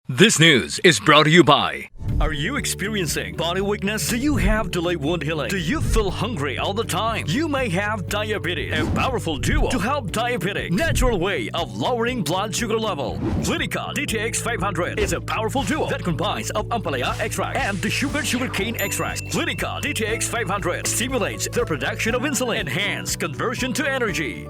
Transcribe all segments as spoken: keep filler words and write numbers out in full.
This news is brought to you by. Are you experiencing body weakness? Do you have delayed wound healing? Do you feel hungry all the time? You may have diabetes. A powerful duo to help diabetic natural way of lowering blood sugar level. Clinica D T X five hundred is a powerful duo that combines of ampalaya extract and the sugar sugarcane extract. Clinica D T X five hundred stimulates the production of insulin, enhance conversion to energy.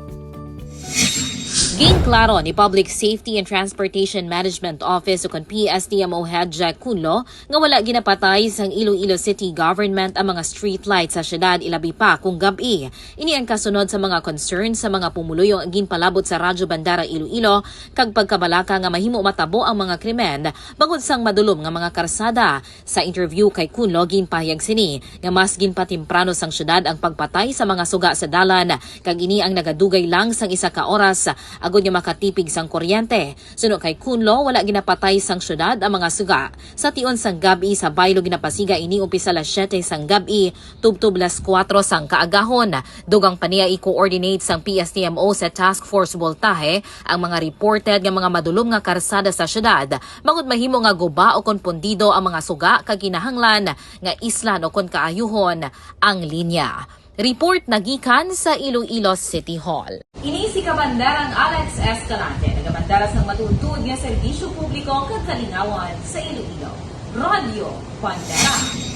Ginklaro ni Public Safety and Transportation Management Office ukon P S T M O Head Jack Cunlo nga wala ginapatay sang Iloilo City Government ang mga street light sa syudad, ilabi pa kung gab-i. Ini ang kasunod sa mga concern sa mga pumuluyo nga ginpalabot sa Radyo Bandera Iloilo kag pagkabalaka nga mahimo matabo ang mga krimen bangod sang madulom nga mga karsada. Sa interview kay Cunlo, ginpahayag sini nga mas ginpatemprano sang syudad ang pagpatay sa mga suga sa dalan, kag ini ang nagadugay lang sang isa ka oras agod nga makatipig sang kuryente. Suno kay Cunlo, wala ginapatay sang syudad ang mga suga. Sa tion sang gab-i sa baylo, ginapasiga ini umpisa las siete sang gab-i tubtob las kuwatro sang kaagahon. Dugang pa niya, i-coordinate sang P S T M O sa Task Force Voltahe ang mga reported nga mga madulom nga karsada sa syudad, bangod mahimo nga guba o kon pundido ang mga suga kag kinahanglan nga islan o kon kaayuhon ang linya. Report nagikan sa Iloilo City Hall. Ini si Kabandarang Alex Escalante, nagabandara sang matuod-tuod nga serbisyo publiko kag kalingawan sa Iloilo. Radyo Bandera.